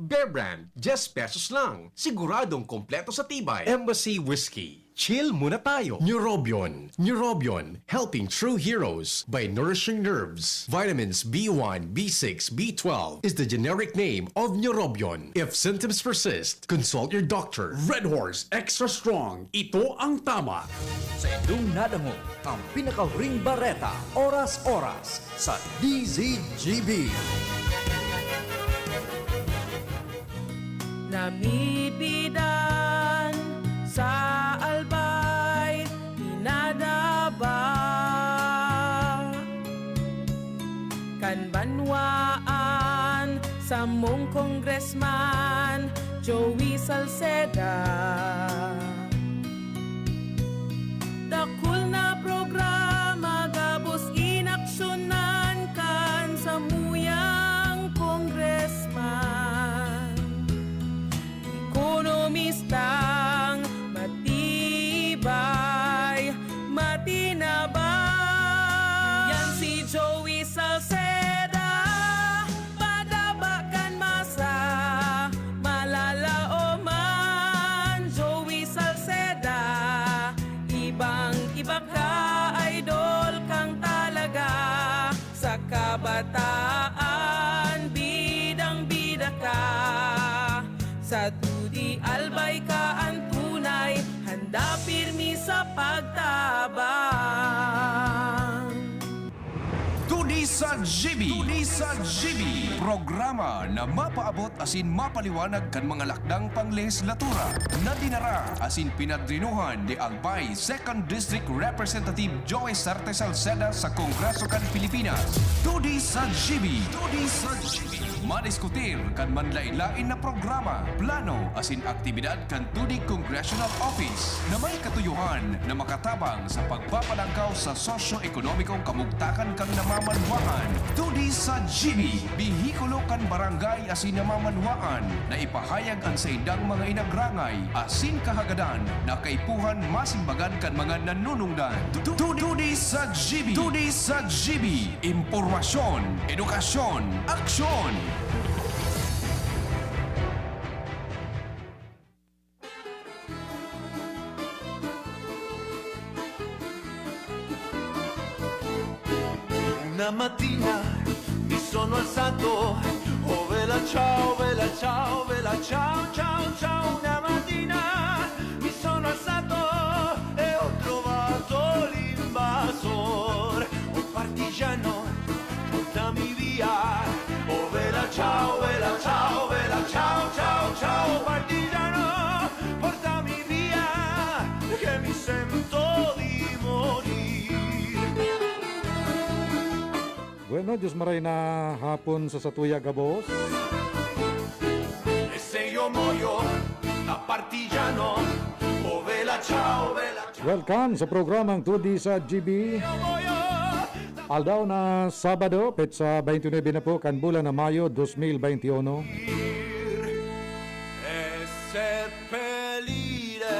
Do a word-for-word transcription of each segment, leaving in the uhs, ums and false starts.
Bear Brand, diyes pesos lang. Siguradong kompleto sa tibay. Embassy Whiskey. Chill muna tayo. Neurobion. Neurobion, helping true heroes by nourishing nerves. Vitamins B one, B six, B twelve is the generic name of Neurobion. If symptoms persist, consult your doctor. Red Horse Extra Strong. Ito ang tama. Sa indong nadangog ang pinakahuring bareta, oras-oras, sa D Z G B. Namidbidan sa Albay, pinadaba kan banwaan, samong congressman, Joey Salceda. Dakul na programa gabos inaksyonan kan samuyang congressman. Ekonomistang matibay, matinabang. Yan si Joey Salceda, padaba kan masa, malalaoman. Joey Salceda, ibang-iba ka, idol kang talaga. Sa kabataan, bidang-bida ka. Sa T D Albay ka an tunay, handa pirmi sa pagtabang. T D sa G B. T D sa G B. Programa na mapaabot asin mapaliwanag kan mga lakdang panglehislatura na dinara asin pinadrinuhan ni Albay Second District Representative Joey Sarte Salceda sa Kongreso kan Pilipinas. T D sa G B. T D sa G B. Madiskutir kan manlain-lain na programa, plano asin aktibidad kan T D Congressional Office na may katuyohan na makatabang sa pagpapalangkaw sa sosyo-ekonomikong kamugtakan kan namamanwaan. T D sa G B, behikulo kan barangay asin namamanwaan na ipahayag an saindang mga inagrangay asin kahagadan na kaipuhan masimbagan kan mga nanunungdan. T-, t-, T D sa G B. T D sa G B. Impormasyon, edukasyon, aksyon. Una mattina mi sono alzato, oh vela ciao, vela ciao, vela ciao, ciao, ciao. Una mattina mi sono alzato e ho trovato l'invasor. Oh partigiano, portami via. Oh vela ciao, vela ciao, vela ciao, ciao, ciao. Partigiano, portami via, che mi sento di morir. Bueno, Diyos maray na hapon sa satuya gabos. E se io muoio da partigiano, oh vela ciao, vela ciao. Welcome sa programang T D sa G B. Io muoio da Aldaw na Sabado, petsa twenty-nine na po kan bulan na Mayo, dos mil benti uno. E seppellire.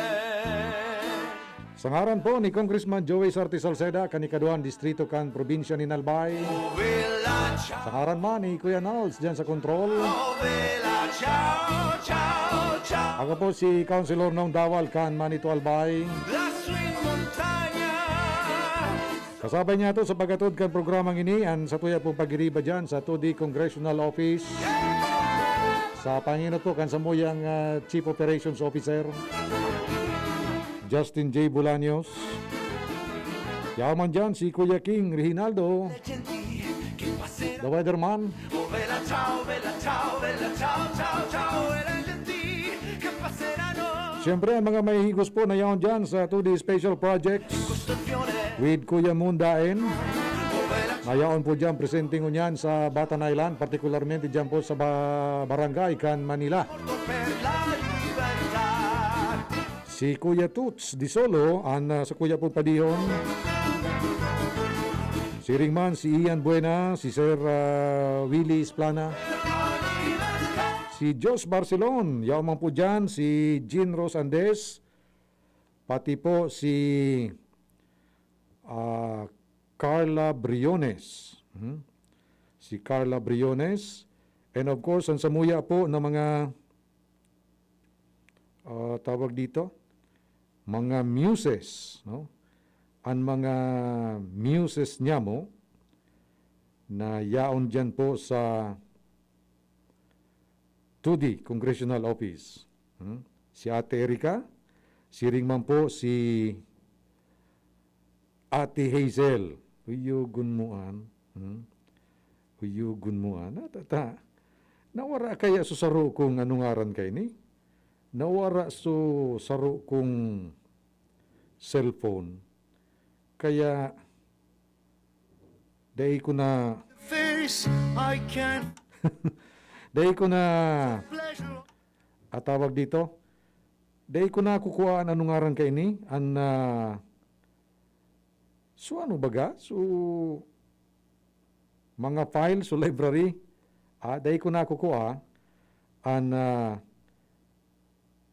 Sa ngaran po ni Congressman Joey Sarte Salceda, kan ikaduwang distrito kan probinsya nin Albay. Sa ngaran man ni Kuya Nals dyan sa kontrol. Ako po si Councilor Nong Dawal kan Manito Albay. Kasabay niya to sa paghatod kan programang ini, an satuya pong pagiriba dyan sa T D Congressional Office. Sa pangenot po kan samuyang, ah, Chief Operations Officer, Justin J Bolaños. Yaman dyan si Kuya King Reginaldo, the weatherman. Siyempre, ang mga mahihigos po na yaon dyan sa T D Special Projects with Kuya Moon Daen. Na yaon po dyan, presenting ngunyan sa Batan Island, partikularmente dyan po sa ba-, barangay kan Manila. Si Kuya Toots Disolo, an, ah, sakuya pong padihon. Siring man si Ian Buena, si Sir, ah, Willie Splana, si Jos Barcelon, yaon man po dyan, si Jean Rose Andes, pati po si, ah, Carla Briones. Hmm? Si Carla Briones, And of course, ang samuya po ng mga, ah, tawag dito, mga muses, no? Ang mga muses niya mo na yaon diyan po sa two D Congressional Office. Hmm? Si Ate Erica, siring man po si Ate Hazel. Uyogon mo an. Hmm? Uyogon mo an. Natata. Nawara kaya so saro kong ano ngaran kay ni? Nawara so saro kong cellphone. Kaya dai ko na Face, I can't dai ko na pleasure. At tawag dito, dai ko na kukua an ano ngaran kay ni? An, ah, so ano baga? So, mga files, so library. Ah, dai ko na kukua an, ah,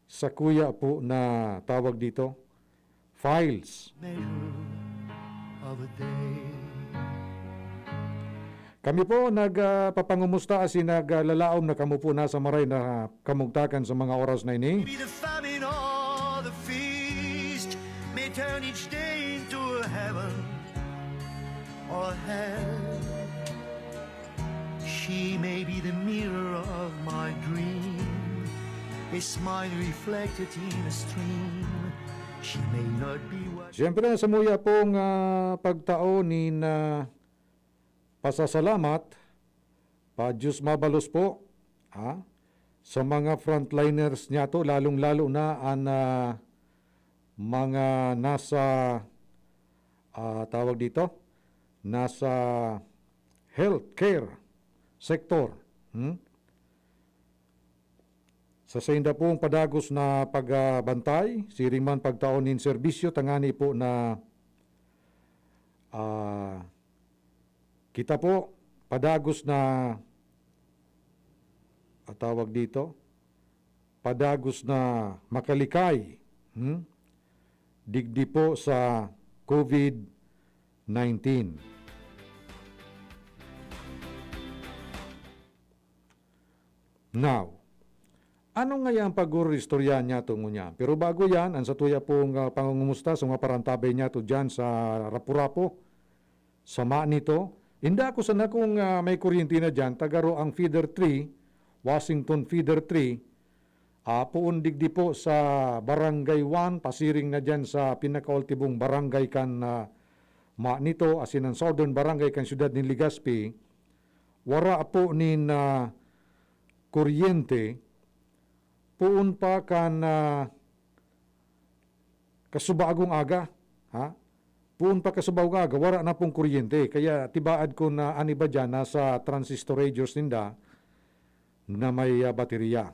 sa kuya po na tawag dito, files. Measure of a day. Kami po nag, ah, papangumusta asin naglalaom na kamo po nasa maray na kamugtakan sa mga oras na ini. Maybe the famine or the feast may turn each day into a heaven or a hell. She may be the mirror of my dream, a smile reflected in a stream. She may not be what Siyempre, samuya pong, ah, pagtao nin, ah, pasasalamat, pa Diyos mabalos po, ha? Sa mga frontliners niyato, lalong-lalo na an, ah, mga nasa, ah, tawag dito, nasa healthcare sector, hmm? Sa sainda pong padagos na pagbantay, siring man pagtao nin serbisyo, tangani po na, ah, kita po, padagos na, ah, tawag dito, padagos na makalikay, hmm? Digdi po sa COVID nineteen. Now, ano ngaya ang pag-uristorya niyato ngunyan? Pero bago yan, ang satuya pong, ah, pangungumusta sa mga parantabay niyato dyan sa Rapu-Rapu, sa Manito. Inda ko sana kung, ah, may kuryente na dyan, tagaro ang feeder three, Washington feeder three, ah, poon digdi po sa Barangay one, pasiring na dyan sa pinakaultibong barangay kan, ah, Manito, asin ang southern barangay kan siyudad nin Legazpi, wara po nin, ah, kuryente, poon pa kan, ah, kasubagong aga, ha? Poon pa kasubagong aga, wara na pong kuryente. Kaya tibaad ko na an iba diyan nasa transistor radios ninda na may, ah, baterya.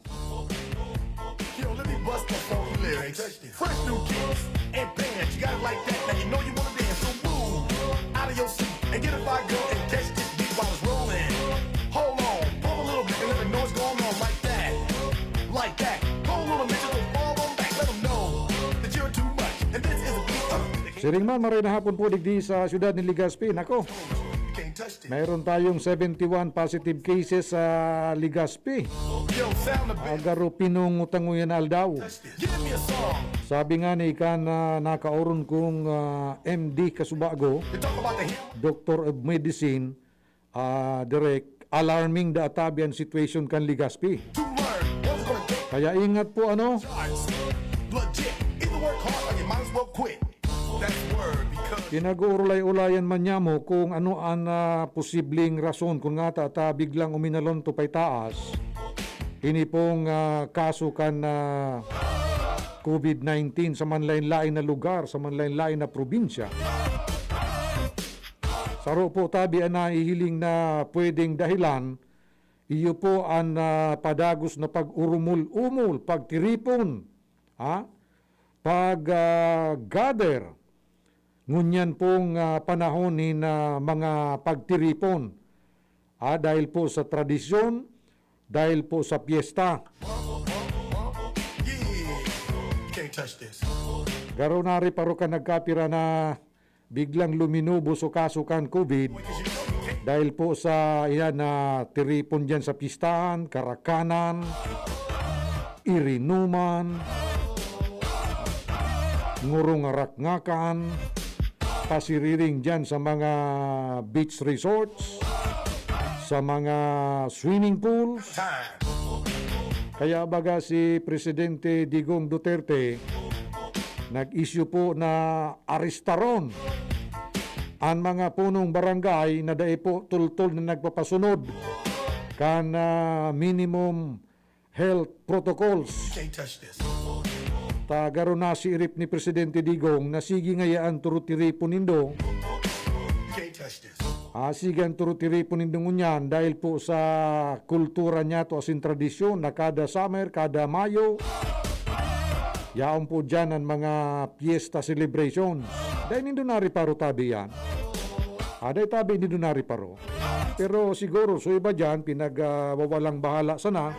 Yo, let me bust the funky lyrics. Fresh new kicks and bands, you got it like that. Now you know you wanna dance, so move out of your seat and get a fire girl and catch this beat while it's rolling. Hold on, pump a little bit and let me know what's going on like that, like that. Go a little midget, just fall on back, let 'em know that you're too much. And this is a beat. Uh, Siring man, maray na hapon po digdi sa siyudad ni Legazpi. Nako, you can't touch this. Mayroon tayong seventy-one positive cases sa Legazpi. Yo, sound the beat. Agaro pinong utanguyan na aldaw. Give me a song. Sabi nga ni kan, ah, nakaoron kong, ah, M D kasubago, You talk about the hip. Doctor of Medicine, ah, Direk, alarming da atabi an situation kan Legazpi. To learn what's gonna take Kaya ingat po, ano? Charts. Legit. Either work hard or you might as well quit. That's word because Pinag-uurulay-ulayan man niya mo kung ano an, ah, posibleng rason kung nga ta, ta biglang uminalon to paitaas. Ini pong, ah, kaso kan, ah, COVID nineteen sa manlain-lain na lugar, sa manlain-lain na probinsya. Saro po tabi an nahihiling na pwedeng dahilan, iyo po an, ah, padagos na pag-urumol-umol, pagtiripon, ha? Pag, ah, gather. Ngunyan pong, ah, panahon nin, ah, mga pagtiripon. Ah, dahil po sa tradisyon, dahil po sa piyesta. Yeah. Can't touch this. Garo na ri paro kan nagkapira na biglang luminubo so kaso kan COVID. Dahil po sa iyan na tiripon diyan sa pistahan, karakanan, irinuman, ngurong arakngakan, pasiriring diyan sa mga beach resorts, sa mga swimming pools. Kaya baga si Presidente Digong Duterte nag-issue po na arestaron an mga punong barangay na dai po tultol na nagpapasunod kan, ah, minimum health protocols. You can't touch this. Ta garo nasiirip ni Presidente Digong na sige ngaya an turutiripon nindo. You can't touch this. Ah, sige an turutiripon nindo ngunyan dahil po sa kultura niyato asin tradisyon na kada summer, kada Mayo, yaon po diyan an mga piyesta celebrations. Dai nindo nariparo tabi yan. Ah, dai tabi nindo nariparo. Pero siguro, so iba diyan, pinag, ah, wawalang bahala sana.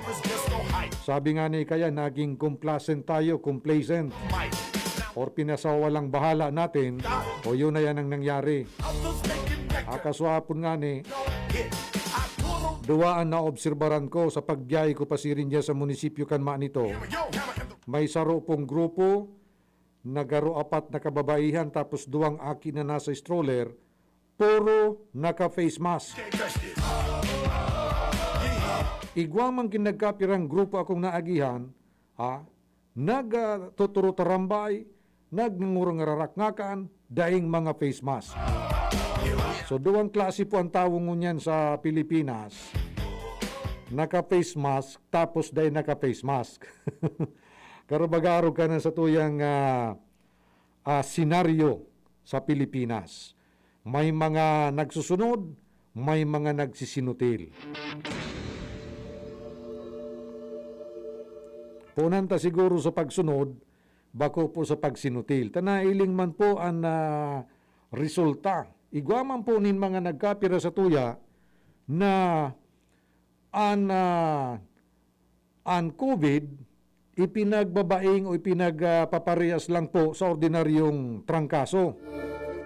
Sabi nga ni Kaya, naging complacent tayo, complacent. Or pinasawalang bahala natin, o yun na yan ang nangyari. Akaswapon nga ni, duwa an naobserbaran ko sa pagbiyahe ko pasiring diyan sa munisipyo kan Manito. May saro pong grupo, nagaro apat na kababaihan tapos duwang aki na nasa stroller, puro naka-face mask. Igwa man kin nagkapirang grupo akong naagihan, ha? Nag, ah, tuturutarambay, nagngangurangarakngakan, daing mga face mask. So, duwang klase po ang tawo ngunyan sa Pilipinas. Naka-face mask, tapos dai naka-face mask. Karo baga arog ka na sa tuyang, ah, ah, senaryo sa Pilipinas. May mga nagsusunod, may mga nagsisinutil. Punan ta siguro sa pagsunod, bako po sa pagsinutil. Ta nailing man po an, ah, resulta. Igwa man po nin mga nagkapira sa tuya na an, ah, an COVID ipinagbabaing o ipinag, ah, paparehas lang po sa ordinaryong trangkaso.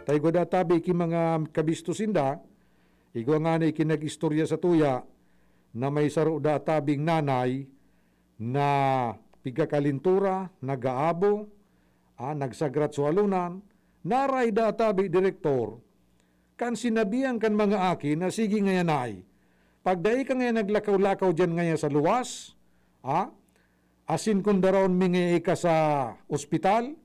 Ta igwa da tabi ki mga kabisto sinda, igwa ngani ki nag-istorya sa tuya na may saro da tabing nanay na pigkakalintura, nag-aabo, ah, nagsagrat sualunan, naray da tabi direktor, kan sinabihan kan mga aki na, "Sige ngaya, nay, pag dai ka ngaya naglakaw-lakaw diyan ngaya sa luwas, ah, asin kun daraon mi ngaya ika sa ospital,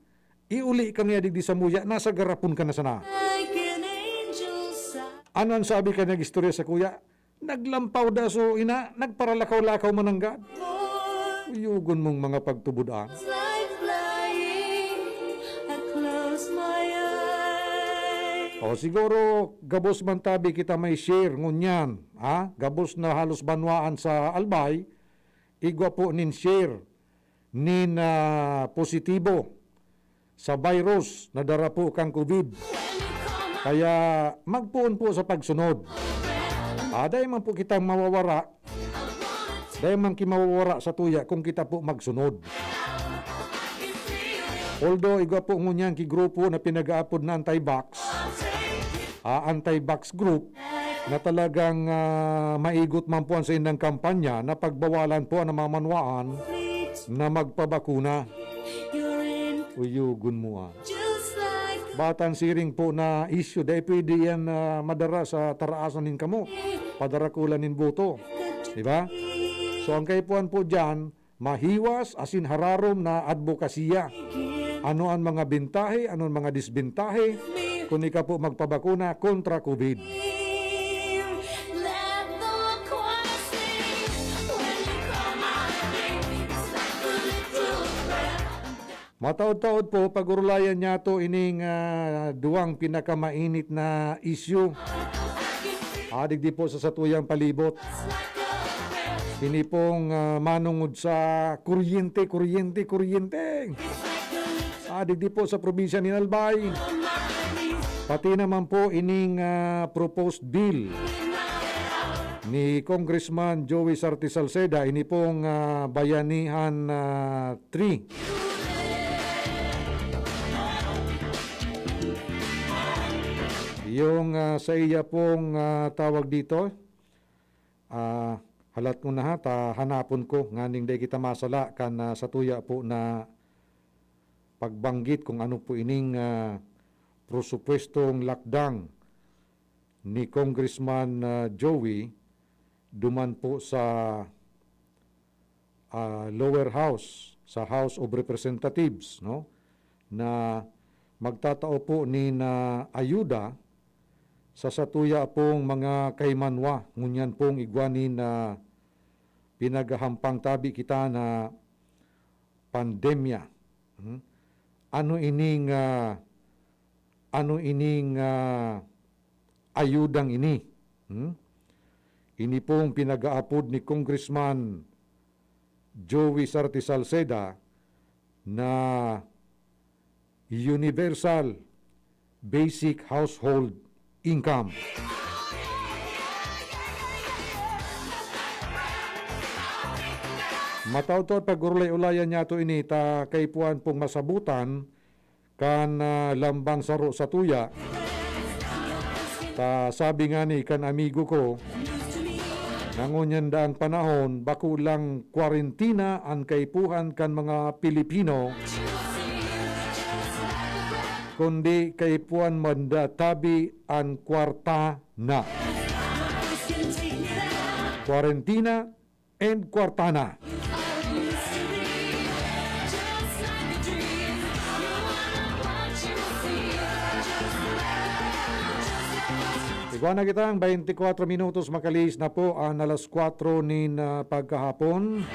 iuli ka ngaya digdi samuya, nasa garapon ka na sana." Like an angel sa Ano an sabi kan nag-istorya sa kuya? Naglampaw da so ina, nagparalakaw-lakaw mananggad. Uyugon mong mga pagtubod, ah. It's like flying. I close my eyes. O, siguro, gabos man tabi kita may share ngunyan, ha? Gabos na halos banwaan sa Albay, igwa po nin share nin, ah, positibo sa virus na dara po kan COVID. Kaya magpoon po sa pagsunod. Ah, dai man po kitang mawawara. Dai man ki mawawara sa tuya kung kita po magsunod. Although, igwa po ngunyan ki grupo na pinag-aapod na anti-vax, ah, anti-vax group, na talagang, ah, maigot man po an saindang kampanya na pagbawalan po an namamanwaan na magpabakuna. Uyugon mo, ah. Batan siring po na issue, dai pwede yan, ah, madara sa taraasan nin kamot. Padarakulan nin boto. Di ba? So, ang kaipuhan po dyan, mahiwas asin hararom na adbokasiya. Ano an mga bentahe, ano an mga disbentahe kun ika po magpabakuna kontra COVID? Mataod-taod po, pag-urulayan niyato ining, ah, duwang pinakamainit na isyu. Ah, digdi po sa satuyang palibot. Ini pong, ah, manungod sa kuryente, kuryente, kuryente. Ah, digdi po sa probinsya ni Albay. Pati naman po ining, ah, proposed bill ni Congressman Joey Sarte Salceda, ini pong, ah, Bayanihan, ah, three. Yung, ah, sa iya pong, ah, tawag dito, ah, halat ko na ha, ta hanapon ko, nganing dai kita masala kan, ah, satuya po na pagbanggit kung ano po ining, ah, presupuestong lakdang ni Congressman, ah, Joey duman po sa, ah, lower house, sa House of Representatives, no, na magtatao po nin, ah, ayuda sa satuya pong mga kaimanwa, ngunyan pong igwa nin, ah, pinaghahampang tabi kita na pandemya. Hmm? Ano ining, ah, ano ining, ah, ayudang ini? Hmm? Ini pong pinag-aapod ni Congressman Joey Sarte Salceda na Universal Basic Household Income. Mataod-taod pag-urulay-ulayan niyato ini, ta kaipuhan pong masabutan kan, ah, lambang saro satuya. Ta sabi ngani kan amigo ko, na ngunyan daang panahon, bako lang kwarentina an kaipuhan kan mga Pilipino, kundi kaipuhan man da tabi an kwarta na. Kwarentina and kwarta na. Igwa na kita ang twenty-four minutos, makalihis na po an alas kwatro nin, ah, pagkahapon.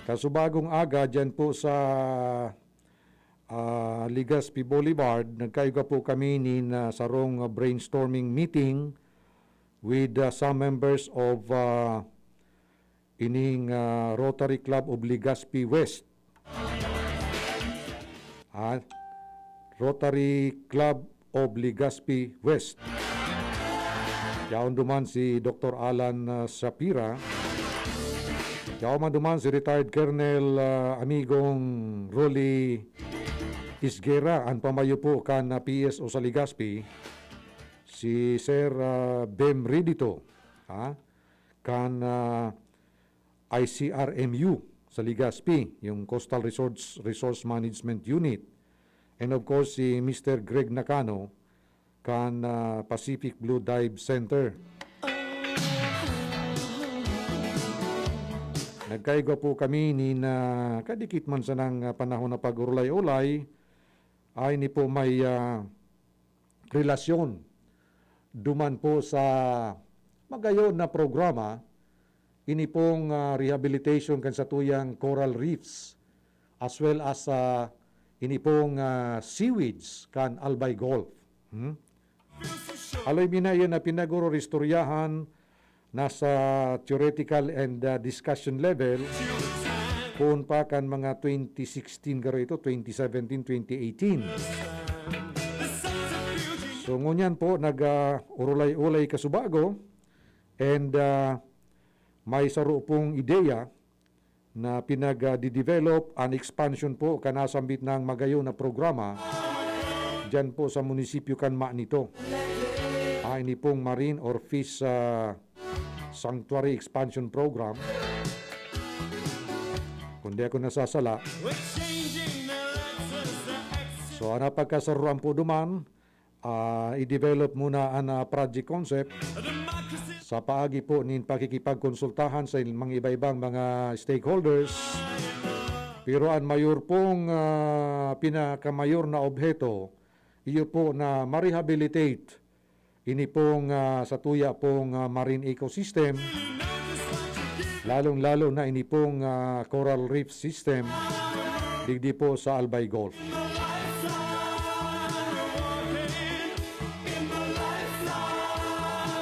Kasubagong aga, dyan po sa, ah, Legazpi Boulevard, nagkaigwa po kami nin, ah, sarong brainstorming meeting with, ah, some members of, ah, ining, ah, Rotary Club of Legazpi West. Ah, Rotary Club of Legazpi West. Yaon duman si Doktor Alan, ah, Shapira. Yaon man duman si retired Colonel, ah, amigong Rolly Isguera, an pamayo po kan, ah, P S O sa Legazpi. Si Sir, ah, Bem Ridito, ah, kan, ah, I C R M U sa Legazpi, yung Coastal Resource, Resource Management Unit. And of course, si Mister Greg Nakano kan, ah, Pacific Blue Dive Center. Nagkaigwa po kami nin kadikit man sanang, ah, panahon na pag-urulay-ulay, ay ni po may, ah, relasyon duman po sa magayon na programa, ini pong, ah, rehabilitation kan satuyang coral reefs, as well as, ah, ini pong, ah, seaweeds kan Albay Gulf. Hmm? Aloy mi na iyan na pinag-ororistoryahan nasa theoretical and, ah, discussion level, poon pa kan mga twenty sixteen garo ito, twenty seventeen, twenty eighteen. So, ngunyan po, nag, ah, urulay-ulay kasubago, and, ah, may saro pong ideya na pinag-de-develop an expansion po kan nasambit na magayon na programa diyan po sa munisipyo kan Manito. Ah, ini pong Marine or Fish, ah, Sanctuary Expansion Program. Kung di ako nasasala. So, ang napagkasaruan po duman, ah, i-develop muna ang, ah, project concept sa paagi po nin pakikipagkonsultahan sa mga iba-ibang mga stakeholders. Pero ang mayor pong, ah, pinakamayor na obheto, iyo po na ma-rehabilitate ini pong, ah, satuya pong, ah, marine ecosystem, lalong-lalo na ini pong, ah, coral reef system, digdi po sa Albay Gulf.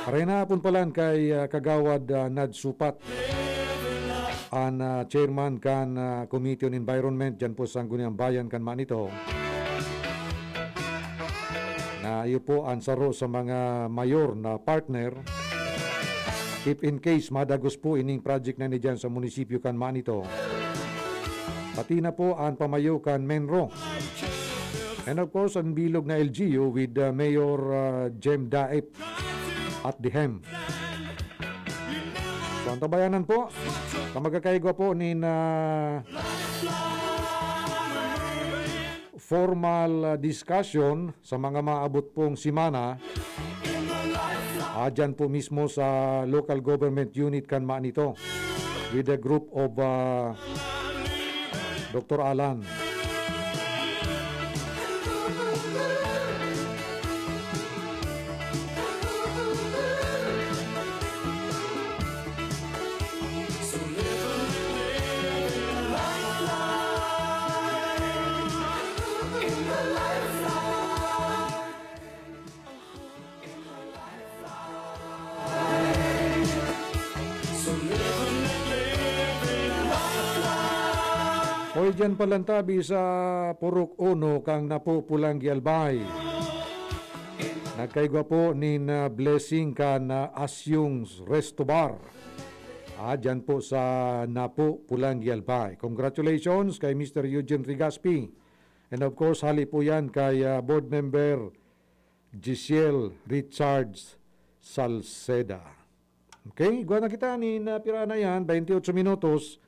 Arena hapon palan kay, ah, Kagawad, ah, Nad Supat, an, ah, chairman kan, ah, Committee on Environment dyan po sa Sangguniang Bayan kan Manito, na iyo po ang saro sa mga mayor na partner if in case madagos po ining project na ini dyan sa munisipyo kan Manito. Pati na po ang pamayo kan MENRO. And of course, ang bilog na L G U with, uh, Mayor, uh, Jem Daip at the hem. So, antabayanan po, sa magkakaigwa po nin, uh, formal, uh, discussion sa mga maabot pong semana, ah, dyan po mismo sa local government unit kan Manito with the group of, uh, Doctor Alan. Hoy, dyan palantabi sa Purok Uno kan Napo, Pulang Gialbay. Nagkaigwa po nin, ah, blessing kan, ah, Asyong Resto Bar. Ah, dyan po sa Napo, Pulang Gialbay. Congratulations kay Mister Eugene Rigaspi. And of course, hali po yan kay, ah, Board Member Giselle Richards Salceda. Okay, igwa na kita nin, ah, pira na yan, twenty-eight minutos.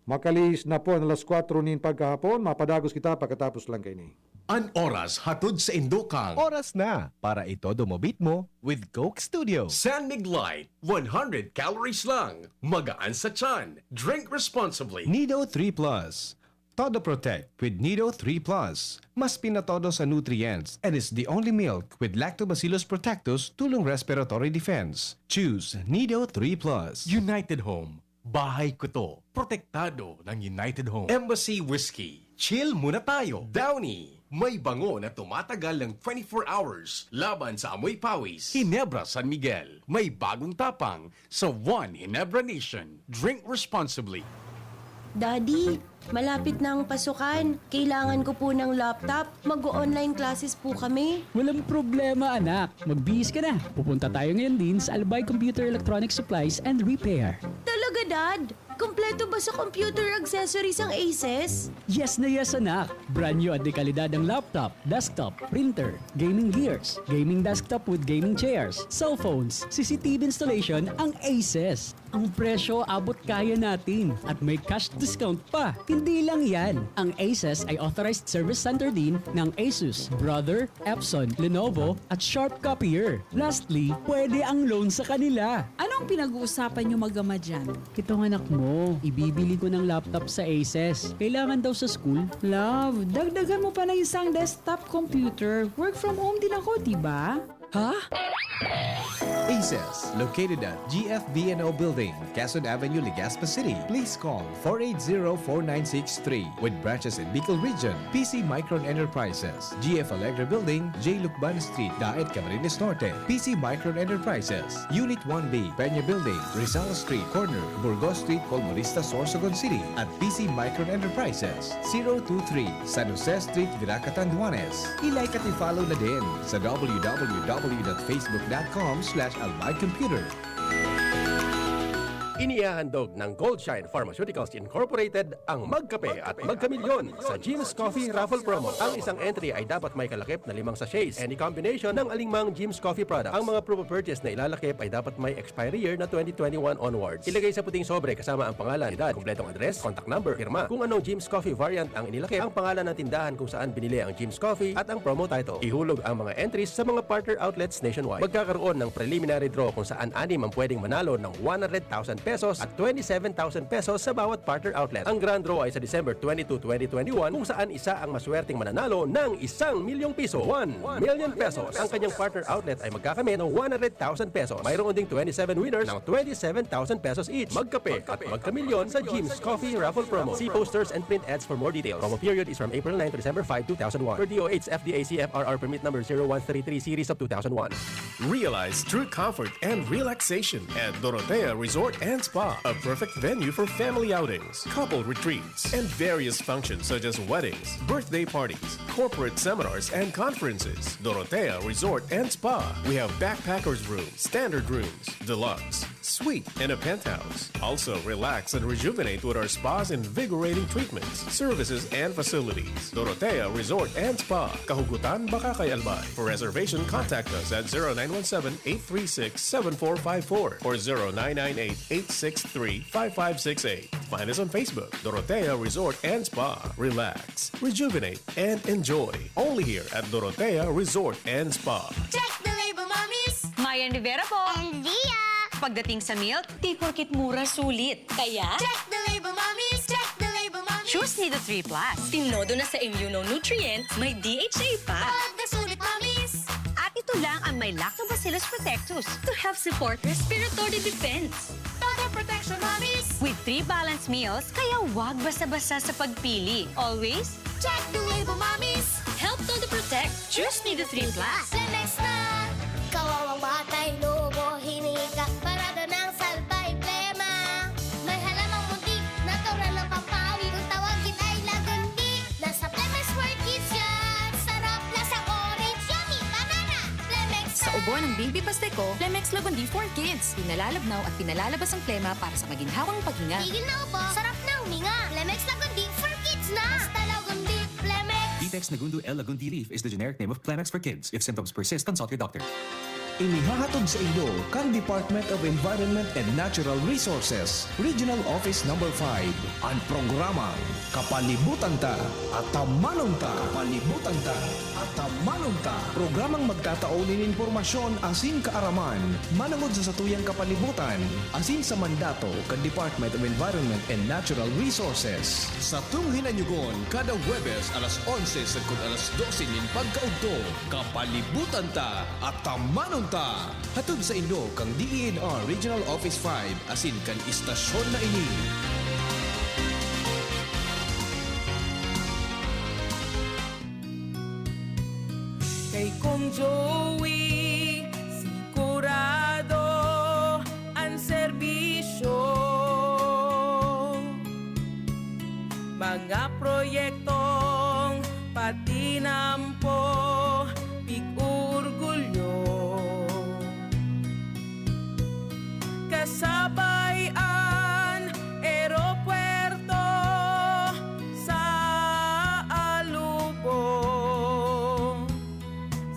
Makalihis na po an alas kwatro nin pagkahapon. Mapadagos kita pagkatapos lang kaini. An oras hatod sa Indokang. Oras na para itodo mo beat mo with Coke Studio. San Mig Light, one hundred calories lang. Magaan sa tiyan. Drink responsibly. Nido three Plus. Todo Protect with Nido three Plus. Mas pinatodo sa nutrients and is the only milk with Lactobacillus protectus tulong respiratory defense. Choose Nido three Plus. United Home. Bahay ko to. Protektado ng United Home. Embassy Whiskey. Chill muna tayo. Downy. May bango na tumatagal ng twenty-four hours laban sa amoy pawis. Ginebra San Miguel. May bagong tapang sa One Ginebra Nation. Drink responsibly. Daddy, malapit na ang pasukan. Kailangan ko po ng laptop. Mag-o-online classes po kami. Walang problema, anak. Magbihis ka na. Pupunta tayo ngayon din sa Albay Computer Electronic Supplies and Repair. Talaga, Dad? Kompleto ba sa computer accessories ang Aces? Yes na yes, anak. Brand new at de kalidad ang laptop, desktop, printer, gaming gears, gaming desktop with gaming chairs, cellphones, C C T V installation ang Aces. Ang presyo abot kaya natin at may cash discount pa. Hindi lang yan, ang Aces ay authorized service center din ng Asus, Brother, Epson, Lenovo at Sharp Copier. Lastly, pwede ang loan sa kanila. Anong pinag-uusapan niyo mag-ama dyan? Itong anak mo, ibibili ko ng laptop sa Aces. Kailangan daw sa school. Love, dagdagan mo pa ng isang desktop computer. Work from home din ako, di ba? Ha? Aces, located at G F B N O Building, Quezon Avenue, Legazpi City. Please call four eight zero, four nine six three. With branches in Bicol Region, P C Micron Enterprises, G F Alegre Building, J Lucban Street, Daet, Camarines Norte, P C Micron Enterprises, Unit one B, Peña Building, Rizal Street, corner, Burgos Street, Colmonista, Sorsogon City, at P C Micron Enterprises, zero two three, San Jose Street, Virac, Catanduanes. I-like at i-follow na din sa w w w dot facebook dot com slash albay computer. Inihahandog ng Goldshine Pharmaceuticals Incorporated ang Magkape at Magkamilyon sa Jim's Coffee Raffle Promo. Ang isang entry ay dapat may kalakip na limang sachets, any combination ng alingmang Jim's Coffee product. Ang mga proof of purchase na ilalakip ay dapat may expiry year na twenty twenty-one onwards. Ilagay sa puting sobre kasama ang pangalan, edad, kompletong address, contact number, pirma. Kung anong Jim's Coffee variant ang inilakip, ang pangalan ng tindahan kung saan binili ang Jim's Coffee, at ang promo title. Ihulog ang mga entries sa mga partner outlets nationwide. Magkakaroon ng preliminary draw kung saan anim ang pwedeng manalo ng one hundred thousand pesos at twenty-seven thousand pesos sa bawat partner outlet. Ang grand draw ay sa December twenty-two, twenty twenty-one, kung saan isa ang maswerteng mananalo ng isang milyong piso, one million pesos. Ang kanyang partner outlet ay magkakamit ng one hundred thousand pesos. Mayroon ding twenty-seven winners ng twenty-seven thousand pesos each. Magkape at magkamilyon sa Jim's Coffee Raffle Promo. See posters and print ads for more details. Promo period is from April nine to December five, two thousand one. Per D O H F D A C F R R permit number zero one three three series of two thousand one. Realize true comfort and relaxation at Dorotea Resort and Spa, a perfect venue for family outings, couple retreats, and various functions such as weddings, birthday parties, corporate seminars, and conferences. Dorotea Resort and Spa. We have backpackers room, standard rooms, deluxe, Suite and a penthouse. Also, relax and rejuvenate with our spa's invigorating treatments, services, and facilities. Dorotea Resort and Spa. Kahugutan, Bacacay, Albay. For reservation, contact us at zero nine one seven, eight three six, seven four five four or zero nine nine eight, eight six three, five five six eight. Find us on Facebook, Dorotea Resort and Spa. Relax, rejuvenate, and enjoy. Only here at Dorotea Resort and Spa. Check the label, mommies! Mayan Rivera po. And Lia. Pagdating sa milk, di porkit mura, sulit. Kaya, check the label, mommies! Check the label, mommies! Choose Nido three plus. Tinodo na sa immunonutrient, may D H A pa. Pag nasulit, mommies! At ito lang ang may Lactobacillus protectus to help support respiratory defense. Total protection, mommies! With three balanced meals, kaya wag basta-basta sa pagpili. Always, check the label, mommies! Help todo protect. Choose Nido three plus. Lemex na! Kawawang batay, lobo, hiningi ka, parada ng salbay, plema. May halamang muntik, natural na pampawi. Kung tawagin ay lagundi, nasa Plemex for Kids yan. Sarap, lasang orange, yummy, banana. Plemex Sa na! Ubo ng Baby Pasteco, Plemex Lagundi for Kids. Pinalalabnaw at pinalalabas ang plema para sa maginhawang paghinga. Tigil na ubo, sarap na huminga. Plemex Lagundi for Kids na! Basta Lagundi, Plemex! Vitex Nagundo L Lagundi Leaf is the generic name of Plemex for Kids. If symptoms persist, consult your doctor. Inihahatod saindo kan Department of Environment and Natural Resources, Regional Office Number five, an programang Kapalibutan Ta, Atamanon Ta. Kapalibutan Ta, Atamanon Ta. Programang magtatao nin impormasyon asin kaaraman manongod sa satuyang kapalibutan asin sa mandato kan Department of Environment and Natural Resources. Satong hinanyugon kada Huwebes alas onse sagkod alas dose nin pagkaudto. Kapalibutan Ta, Atamanon Ta! Hatod saindo kan D E N R Regional Office five asin kan istasyon na ini. Kay Kong Joey, sigurado an serbisyo. Mga proyektong patinampo, pig-orgulyo. Kasabay an eropuerto sa Alubo.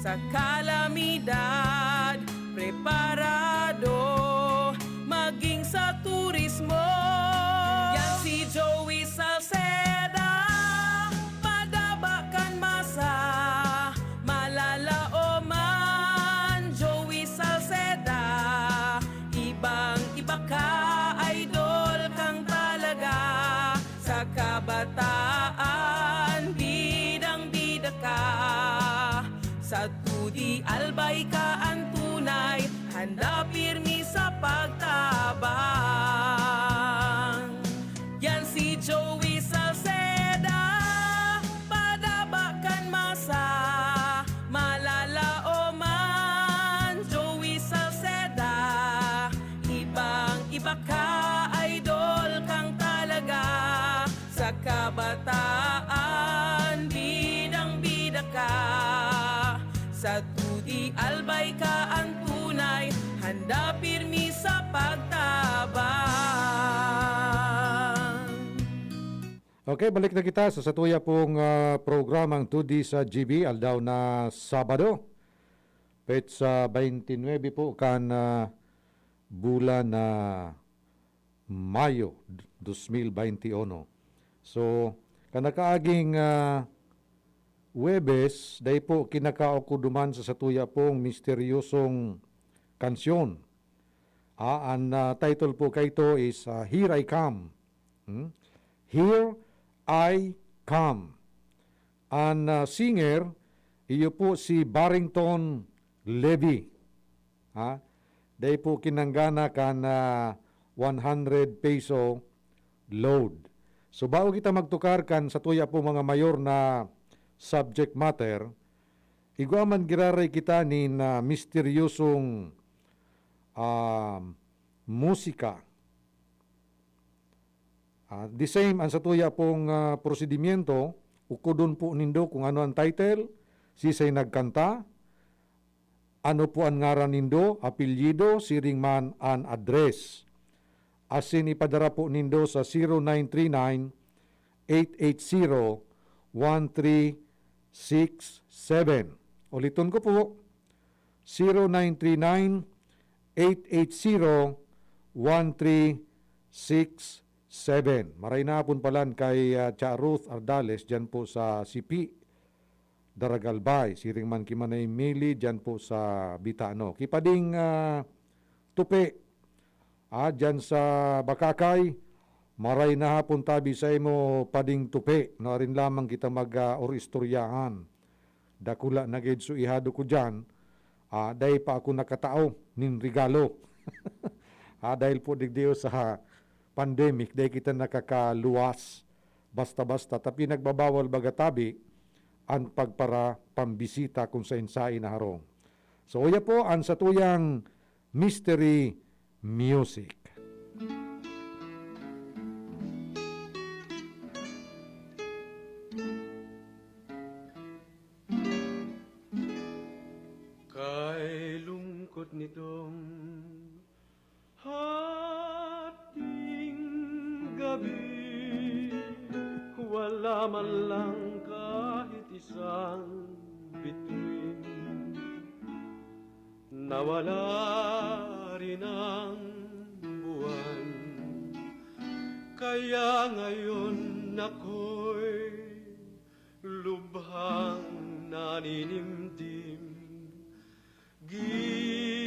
Sa kalamidad, preparado maging sa turismo. Yan si Joey Salceda, padaba kan masa, malalaoman. Joey Salceda, ibang-iba ka, idol kang talaga. Sa kabataan, bidang-bida ka. Sa tudi, albay ka an tunay, handa pirmi sa pagtabang. Yan si Joey Salceda, padaba kan masa, malalaoman. Joey Salceda, ibang-iba ka, idol kang talaga. Sa kabataan, bidang-bida ka. Sa tudi, albay ka an tunay, handa pirmi sa pagtabang. Okay, balik na kita sa satuya pong, ah, programang Tudi sa G B, aldaw na Sabado, petsa twenty-nine po kan, ah, bulan na Mayo, dos mil baynte uno. So, kan nakaaging, ah, Huwebes, dai po kinakaokoduman sa satuya pong misteryosong kansyon. Ah, an, ah, title po kaito is, ah, Here I Come. Hmm? Here I Come. An, ah, singer, iyo po si Barrington Levy. Ha? Dai po kinanggana kan, ah, one hundred peso load. So, bago kita magtukar kan satuya po mga mayor na subject matter, igwa man giraray kita nin, ah, misteryosong, ah, musika. Ah, the same ang satuya pong, ah, prosedimyento, ukodon po nindo kung ano ang title, sisay nagkanta, Ano po an ngaran nindo, apelyido, siring man an address. Asin ipadara po nindo sa zero nine three nine, eight eight zero, one three six seven. Uliton ko po, zero nine three nine, eight eight zero, one three six seven. Maray na hapon palan kay, ah, Cha Ruth Ardales diyan po sa Sipi, Daragalbay. Siring man ki Manay Mili diyan po sa Bitano. Ki Pading, ah, Tupi, ah, diyan sa Bakakay, maray na hapon tabi sa imo, Pading Tupi. No, arin lamang kita mag, ah, or istoryahan. Dakula na gid so ihado ko diyan. Ah, dai pa ako nakatao nin regalo. Ah, dahil po digdi sa pandemic, dai kita nakakaluwas basta-basta. Ta pinagbabawal baga tabi an pagpara pambisita kun saen-saen na harong. So, uya po an satuyang mystery music. Kay lungkot nitong hating gabi, wala man lang kahit isang bituin. Nawala rin ang buwan, kaya ngayon ako'y lubhang naninimdim. Giliw.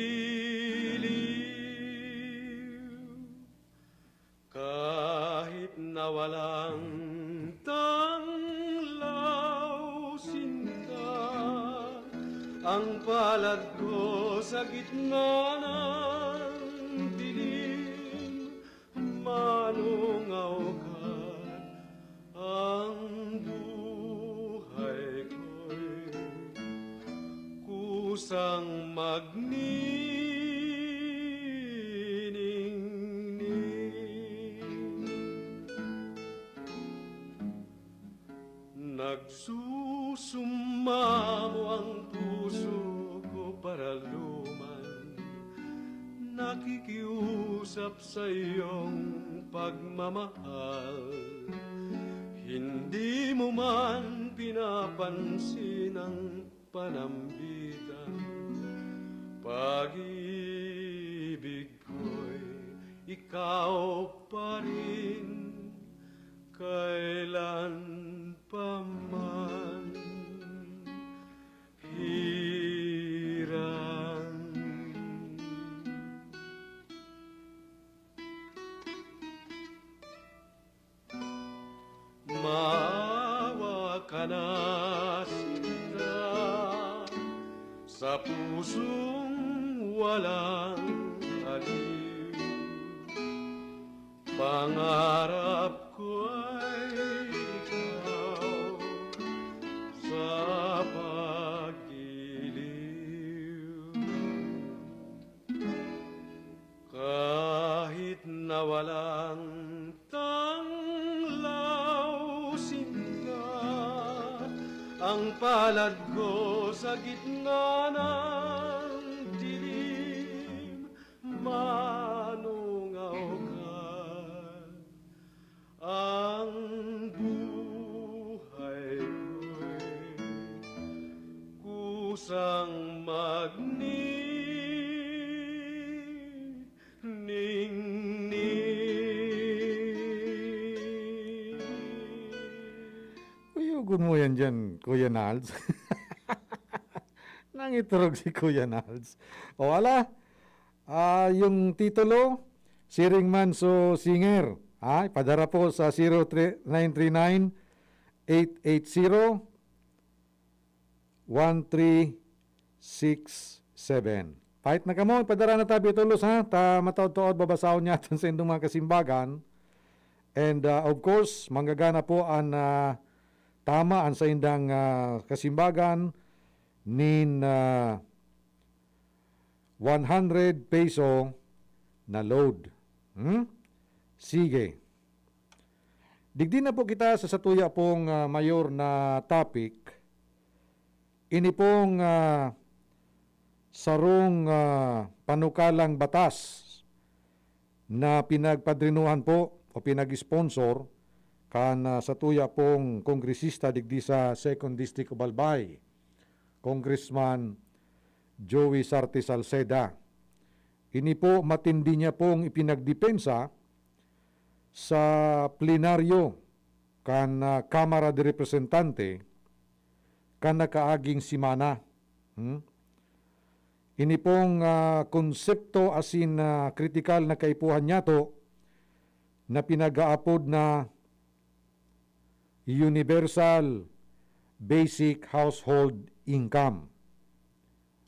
Kahit na walang tanglaw sinta, ang palad ko sa gitna ng dilim, manungaw ka. Ang buhay ko'y kusang magniningning. Nagsusumamo ang puso ko paraluman, nakikiusap sa iyong pagmamahal. Hindi mo man pinapansin ang panambitan. Pag-ibig ko'y ikaw pa rin, kailan pa man. Hirang. Maawa ka na, sinta, sa pusong walang aliw. Pangarap ko ay ikaw sa pag-iliw. Kahit na walang tanglaw sinta, ang palad ko sa gitna ng dilim, manungaw ka. Ang buhay ko'y kusang magniningning. Kuyogon mo yan dyan, Kuya Nals. Nangiturog si Kuya Nals. O, ala, ah, yung titulo, Siring Man So Singer. Ha? Ipadara po sa zero three nine three nine, eight eight zero, one three six seven. Pahit na kamo, ipadara na tabi tolos, ha? Ta mataod-taod, babasahon niya sa indong mga kasimbagan. And, ah, of course, manggagana po an, ah, tama an saindang, ah, kasimbagan nin, ah, one hundred peso na load. Hmm? Sige. Digdi na po kita sa satuya pong, ah, mayor na topic. Ini pong, ah, sarong, ah, panukalang batas na pinagpadrinuhan po o pinag-sponsor kan, ah, satuya pong kongresista digdi sa Second District of Albay, Congressman Joey Sarte Salceda. Ini po matindi niya pong ipinagdepensa sa plenaryo kan, ah, Kamara de Representante kan nakaaging semana. Hmm? Ini pong, ah, konsepto asin, ah, kritikal na kaipuhan niyato na pinag-aapod na Universal Basic Household Income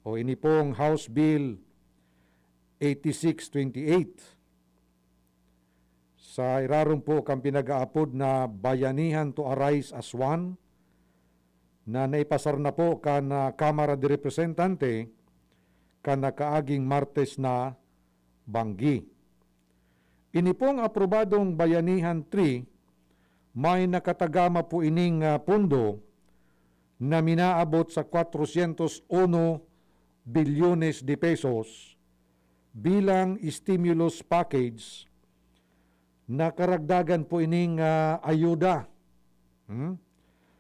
o ini pong House Bill eighty-six twenty-eight. Sa irarom po kan pinag-aapod na Bayanihan to Arise as One na naipasar na po kan, ah, Kamara de Representante kan nakaaging Martes na banggi. Ini pong aprobadong Bayanihan three, may nakatagama po ining, ah, pondo na minaabot sa cuatrocientos uno bilyones de pesos bilang stimulus package na karagdagan po ining, ah, ayuda. Hmm?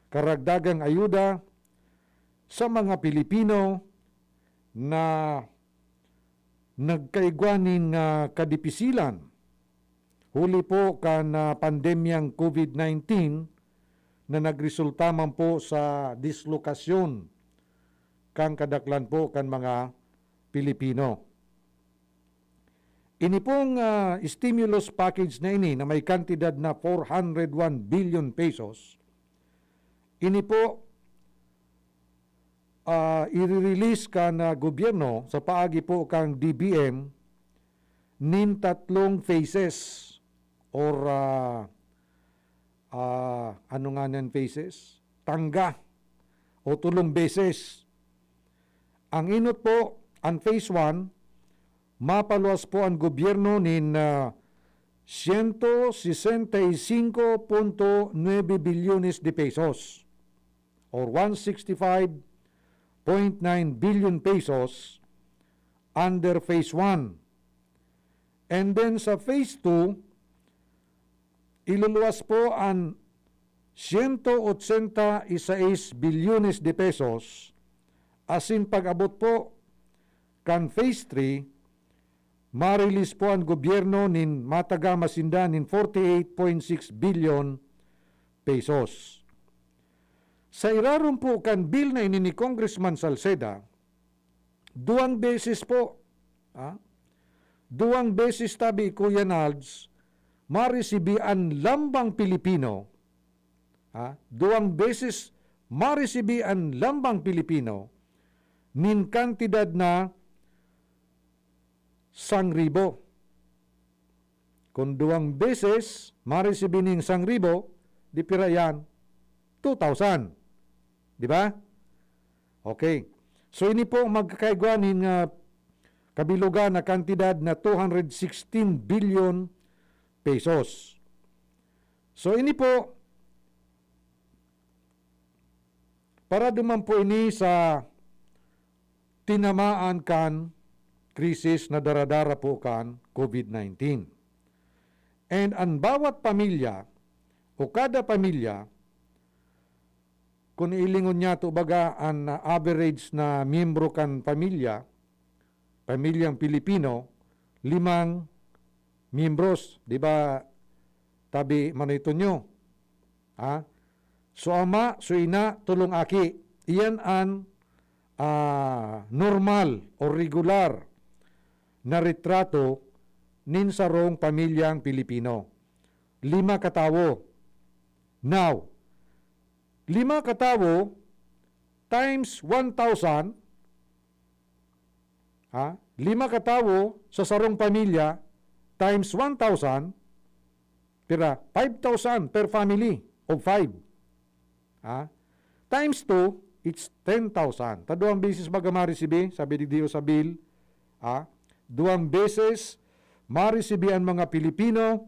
Karagdagang ayuda sa mga Pilipino na nagkaigwa nin, ah, kadipisilan huli po kan, ah, pandemyang COVID nineteen na nagresulta man po sa dislokasyon kan kadaklan po kan mga Pilipino. Ini pong, ah, stimulus package na ini na may kantidad na four hundred one billion pesos, ini po, ah, i-release kan, ah, gobyerno sa paagi po kan D B M nin tatlong phases or, ah, ah, ano nga nan phases? Tangga o tulong beses. Ang inot po, ang phase one, mapaluwas po ang gobyerno nin, ah, siyento sesenta y cinco punto nuebe bilyones de pesos or one sixty-five point nine billion pesos under phase one. And then sa phase two, iluluwas po ang siyento otsenta y seis bilyones de pesos, asin pag-abot po kan phase three, ma-release po ang gobyerno nin matagama sinda nin forty-eight point six billion pesos. Sa irarom po kan bill na ini ni Congressman Salceda, duwang beses po, ah, duwang beses tabi, Kuya Nalds, maresibi an lambang Pilipino, ah, duwang beses maresibi an lambang Pilipino nin kantidad na sangribo. Kung duwang beses maresibi nin sangribo, di pira yan? Two thousand. Di ba? Okay. So, ini po magkakaigwa nin, ah, kabilugan na kantidad na two hundred sixteen billion pesos. So, ini po, para duman po ini sa tinamaan kan krisis na daradara po kan COVID nineteen. And an bawat pamilya o kada pamilya, kung ilingon niyato baga an average na miyembro kan pamilya, pamilyang Pilipino, limang miyembros, di ba, tabi Manoy Tonyo? Ha? So, ama, so ina, tolong aki. Iyan an, ah, normal o regular na retrato nin sarong pamilyang Pilipino. Lima katawo. Now, lima katawo times one thousand, ha? Lima katawo sa sarong pamilya times one thousand, pira? Five thousand per family of five. Ha? Times two, it's ten thousand. Ta duwang beses baga maresibi, sabi digdi sa bill, ha? Duwang beses maresibi an mga Pilipino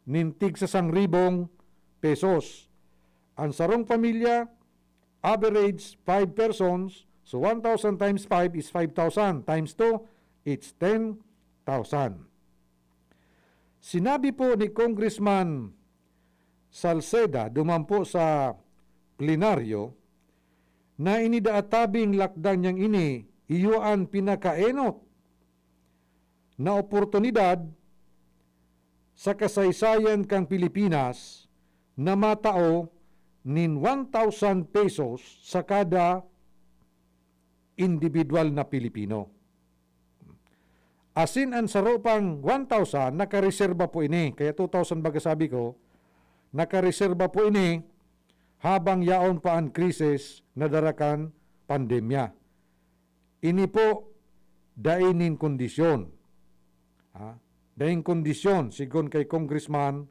nin tig sa sangribong pesos. An sarong pamilya, average five persons, So, one thousand times five is five thousand, times two, it's ten thousand. Sinabi po ni Congressman Salceda duman po sa plenaryo na ini daa tabing lakdang niyang ini, iyo an pinakaenot na oportunidad sa kasaysayan kan Pilipinas na matao nin one thousand pesos sa kada individual na Pilipino. Asin an saro pang one thousand, nakareserba po ini. Kaya two thousand baga sabi ko, nakareserba po ini habang yaon pa an krisis na dara kan pandemya. Ini po, dai nin kondisyon. Ha? Daing kondisyon, sigon kay Congressman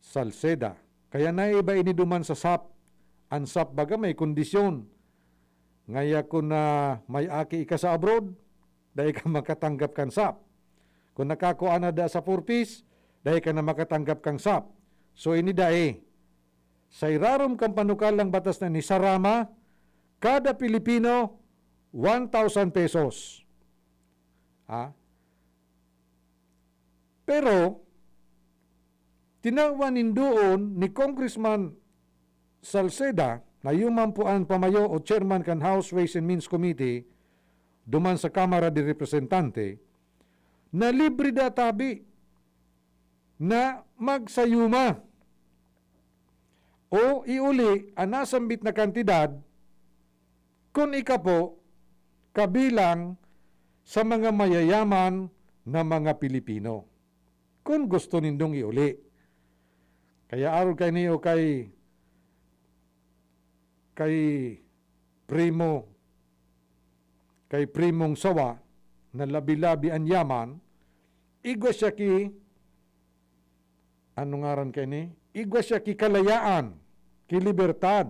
Salceda. Kaya naiba ini duman sa sap. An sap baga may kondisyon. Ngaya kun na may aki ika sa abroad, dai ka makatanggap kan sap. Kun nakakua na da sa four Ps, dai ka na makatanggap kan sap. So, ini dai. Sa irarom kan panukalang batas na ni Sarama, kada Pilipino, one thousand pesos. Ha? Pero, tinawan nin doon ni Congressman Salceda, na iyo man po an pamayo o chairman kan House Ways and Means Committee, duman sa Kamara de Representante, na libre da tabi na magsayuma o iuli an nasambit na kantidad kun ika po kabilang sa mga mayayaman na mga Pilipino, kun gusto nindong iuli. Kaya arog kaini o kay, kay Primo, kay Primong Sawa, na labi-labi an yaman, igwa siya ki, ano ngaran kaini? Igwa siya ki kalayaan, ki libertad,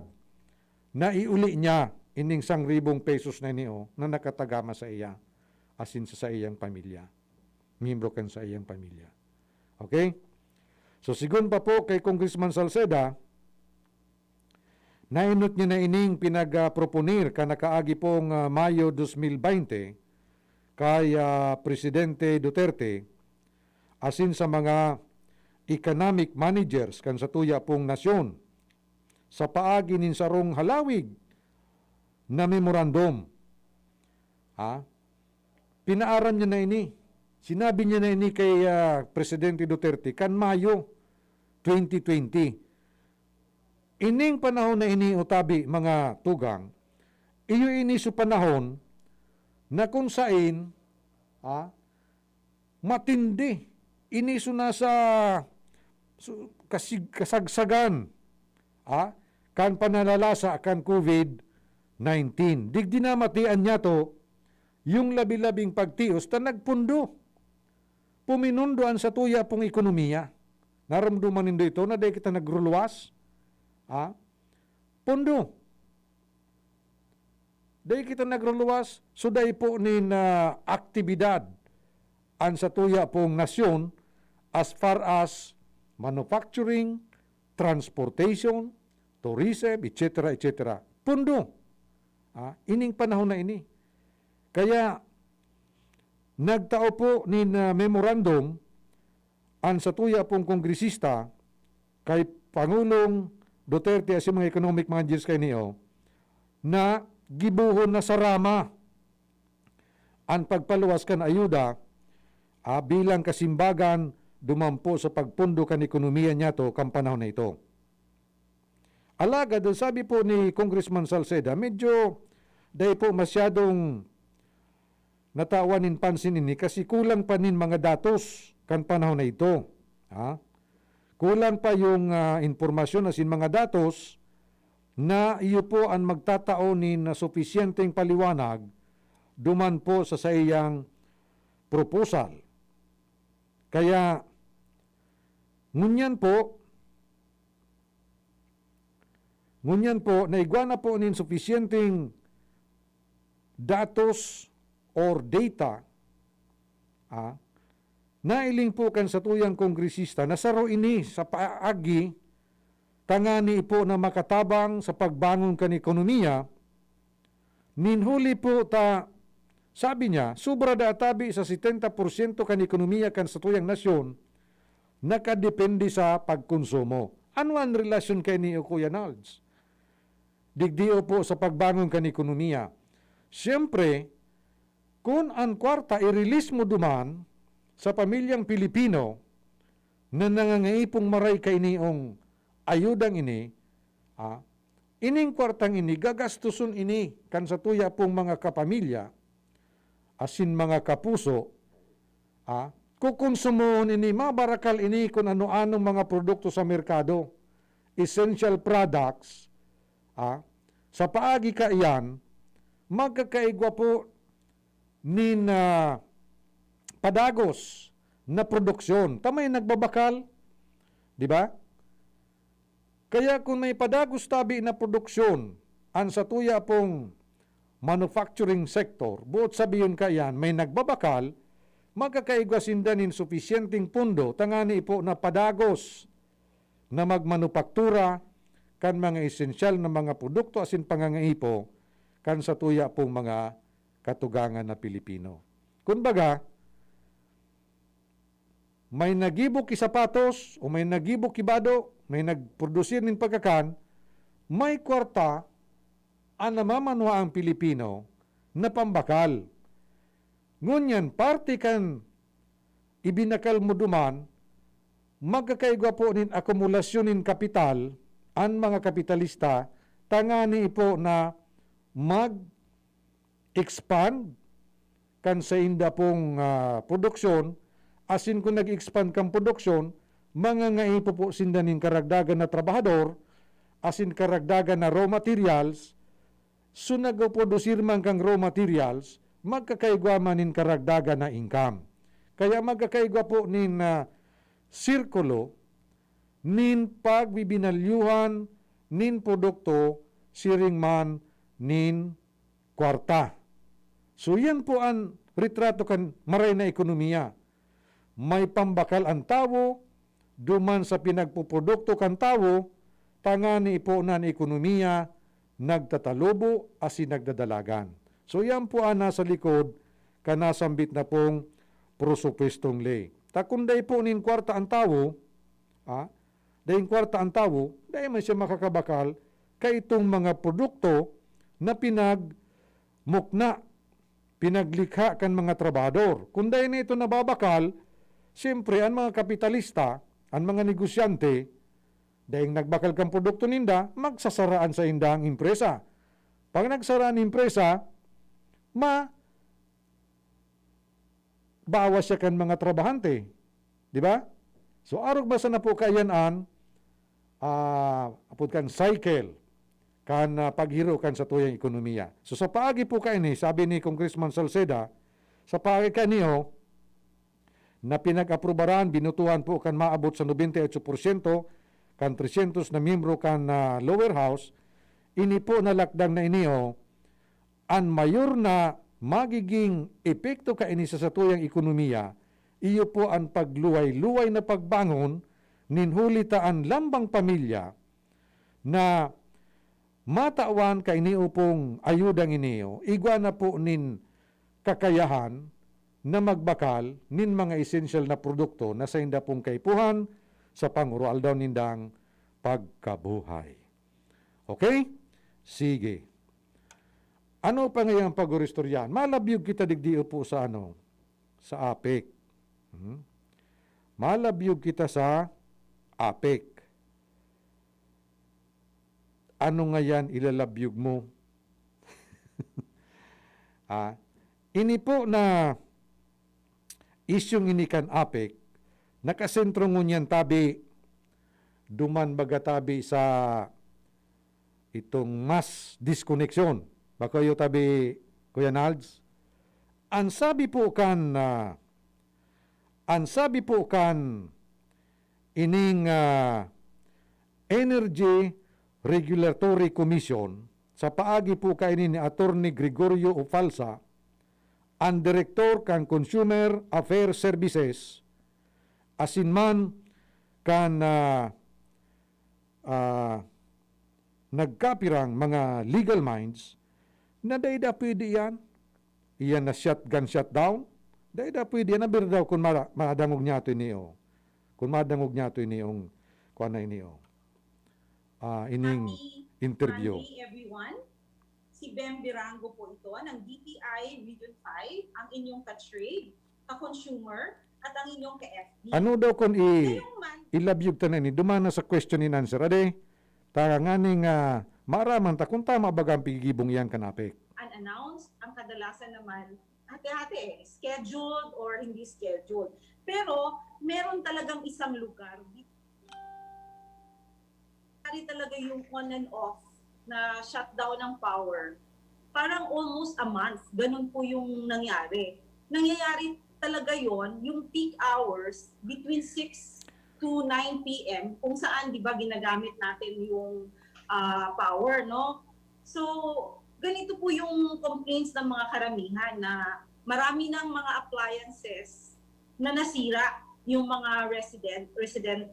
na iuli niya ining sangribong pesos na ini, oh, na nakatagama sa iya, asin sa saiyang pamilya, miyembro kan saiyang pamilya. Okay? So, sigon pa po kay Congressman Salceda, naenot niya na ining pinag-proponer kan nakaagi pong, ah, Mayo dos mil baynte kay, ah, Presidente Duterte asin sa mga economic managers kan satuya pong nasyon sa paagi nin sarong halawig na memorandum. Ha? Pinaaram niya na ini. Sinabi niya na ini kay, ah, Presidente Duterte kan Mayo twenty twenty. Ining panahon na ini, o tabi, mga tugang, iyo ini sa panahon na kung sain, ah, matindi. Ini so nasa, so, kasig-, kasagsagan, ah, kan panalalasa kan COVID nineteen. Digdi namatian niya to, yung labi-labing pagtios ta nagpundo. Puminundo an satuya pong ekonomiya. Naramdaman nindo ito na dai kita nagruluwas? Ah? Pundo. Dai kita nagruluwas, so dai po nin, ah, aktibidad an satuya pong nasyon as far as manufacturing, transportation, tourism, et cetera, et cetera. Pundo. Ah, ining panahon na ini. Kaya, nagtao po nin, ah, memorandum an satuya pong kongresista kay Pangulong Duterte asin mga economic managers kaini, oh, na gibohon na sarama an pagpaluwas kan ayuda, ah, bilang kasimbagan duman po sa pagpundo kan ekonomiya niyato kan panahon na ito. Alagad, ang sabi po ni Congressman Salceda, medyo dai po masyadong natawan nin pansin ini kasi kulang pa nin mga datos kan panahon na ito. Ha? Kulang pa yung, ah, impormasyon asin mga datos na iyo po ang magtatao nin, ah, sufisyenteng paliwanag duman po sa saiyang proposal. Kaya, ngunyan po, ngunyan po, naigwa na po nin sufisyenteng datos or data, ah, nailing po kan satuyang kongresista na saro ini sa paagi tangani po na makatabang sa pagbangon kan ekonomiya, Nin huli po ta, sabi niya, sobra daa tabi sa setenta porsyento kan ekonomiya kan satuyang nasyon nakadepende sa pagkonsumo. Ano an relasyon kaini, o Kuya Nalds? Digdi po sa pagbangon kan ekonomiya. Siyempre, kun an kwarta i-release mo duman sa pamilyang Pilipino na nangangaipong maray kainiong ayudang ini, ah, ining kwartang ini, gagastoson ini kan satuya pong mga kapamilya asin mga kapuso, ah, kukonsumohon ini, mabarakal ini kun ano-anong mga produkto sa merkado, essential products, ah, sa paagi kaiyan, magkakaigwa po nin, ah, padagos na produksyon. Ta may nagbabakal, di ba? Kaya kun may padagos tabi na produksyon an satuya pong manufacturing sector, buot sabihon kaiyan, may nagbabakal, magkakaigwa sinda nin supisyenteng pondo tangani po na padagos na magmanupaktura kan mga esensyal na mga produkto asin pangangaipo kan satuya pong mga katugangan na Pilipino. Kumbaga, may nagibo ki sapatos o may nagibo ki bado, may nagprodusir nin pagkakan, may kwarta an namamanuhaang Pilipino na pambakal. Ngunyan, parte kan ibinakal mo duman, magkakaigwa po nin akumulasyon nin kapital an mga kapitalista tangani po na mag-expand kan sainda pong, ah, produksyon, asin kun nag-expand kan produksyon, mangangaipo po sinda nin karagdagan na trabahador asin karagdagan na raw materials. So, nagprodusir man kan raw materials, magkakaigwa man nin karagdagan na income. Kaya magkakaigwa po nin, ah, sirkulo nin pagbibinalyuhan nin produkto siring man nin kwarta. So, yan po an retrato kan maray na ekonomiya. May pambakal an tawo duman sa pinagpoprodukto kan tawo, tangani po na an ekonomiya nagtatalubo asin nagdadalagan. So, yan po an nasa likod kan nasambit na pong presupuestong ley. Ta kun dai po nin kwarta an tawo, ah, daing kwarta an tawo, dai man siya makakabakal kaitong mga produkto na pinagmukna, pinaglikha kan mga trabahador. Kun dai na ito nababakal, siyempre, an mga kapitalista, an mga negosyante, daing nagbakal kan produkto ninda, magsasara an saindang empresa. Pag nagsara an empresa, ma-, bawas siya kan mga trabahante. Di ba? So, arog man sana po kaiyan an, ah, apod kan cycle kan, ah, paghiro kan satuyang ekonomiya. So, sa paagi po kaini, sabi ni Congressman Salceda, sa paagi kaini, oh, na pinag-aprobaran, binotohan po kan maabot sa nobenta y otso porsyento kan tresyentos na miyembro kan, ah, lower house, ini po na lakdang na ini, oh, an mayor na magiging epekto kaini sa satuyang ekonomiya, iyo po an pagluway-luway na pagbangon nin huli ta an lambang pamilya na matawan kaini pong ayudang ini, igwa na po nin kakayahan na magbakal nin mga esensyal na produkto na sainda pong kaipuhan sa pangoroaldaw nindang pagkabuhay. Okay? Sige. Ano pa ngayang pag-oristoryahan? Malabyog kita digdi po sa ano? Sa APEC. Hmm? Malabyog kita sa APEC. Ano ngayan ilalabyog mo? Ah, ini po na isyung ini kan APEC, nakasentro ngunyan tabi, duman baga tabi sa itong mass disconnection. Bako iyo tabi, Kuya Nalds? An sabi po kan, ah, an sabi po kan ining, ah, Energy Regulatory Commission, sa paagi po kaini ni Attorney Gregorio Ofalsa, an direktor kan Consumer Affairs Services, asin man kan, ah, ah, nagkapirang mga legal minds, Na dai da pwede yan. Iyan na shutgun, shutdown. Dai da pwede yan. Aber daw kung mara-, madangog niya ito ini, oh. Kung madangog niya ito ini, yung kuwan na ini, oh. Ah, ining Happy interview. Monday, everyone. Si Bem Birango po ito ng D T I Region five, ang inyong ka-trade, ka-consumer, at ang inyong ka-F B. Ano daw kung i-, Ngayong Mon- ilabyog ta na ini? Duman na sa question and answer. Ade, tanganing, ah, maaraman ta kung tama baga ang pigigibong iyan kan APEC. Unannounced, ang kadalasan naman, hati-hati eh, scheduled or hindi scheduled. Pero, meron talagang isang lugar, di-, nangyari talaga yung on and off na shutdown ng power. Parang almost a month, ganun po yung nangyari. Nangyayari talaga yon, yung peak hours between six to nine P M, kung saan, di ba, ginagamit natin yung, ah, power, no? So, ganito po yung complaints ng mga karamihan, na marami ng mga appliances na nasira, yung mga resident, resident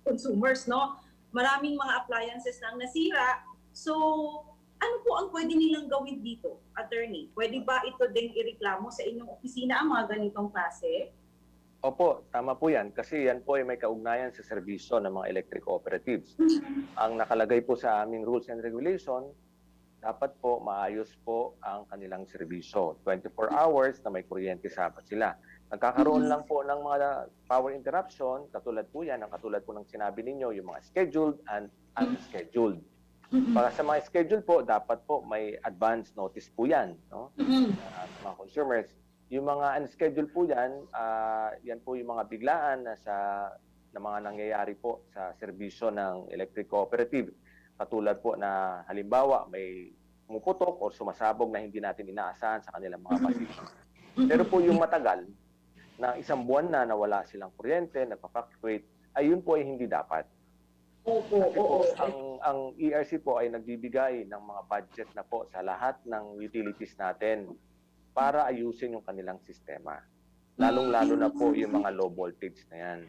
consumers, no? Maraming mga appliances na ang nasira. So, ano po ang pwede nilang gawin dito, attorney? Pwede ba ito ding ireklamo sa inyong opisina, ang mga ganitong klase? Opo, tama po yan. Kasi yan po ay may kaugnayan sa serbisyo ng mga electric cooperatives. Mhm. Ang nakalagay po sa aming rules and regulation, dapat po maayos po ang kanilang serbisyo. Twenty-four hours na may kuryente dapat sila. Nagkakaroon Mhm. lang po ng mga power interruption, katulad po yan, ang katulad po ng sinabi ninyo, yung mga scheduled and Mhm. unscheduled. Mhm. Para sa mga scheduled po, dapat po may advance notice po yan, no? Mhm. Sa mga consumers. Yung mga unscheduled po yan, ah, yan po yung mga biglaan na sa, na mga nangyayari po sa serbisyo ng electric cooperative. Katulad po na, halimbawa, may pumuputok o sumasabog na hindi natin inaasahan sa kanilang mga pasilyo. Pero po yung matagal, na isang buwan na nawala silang kuryente, nagpa-fluctuate, ayun po ay hindi dapat. Opo, Kasi po, oo. ang, ang E R C po ay nagbibigay ng mga budget na po sa lahat ng utilities natin para ayusin yung kanilang sistema. Lalong-lalo na po yung mga low voltage na yan.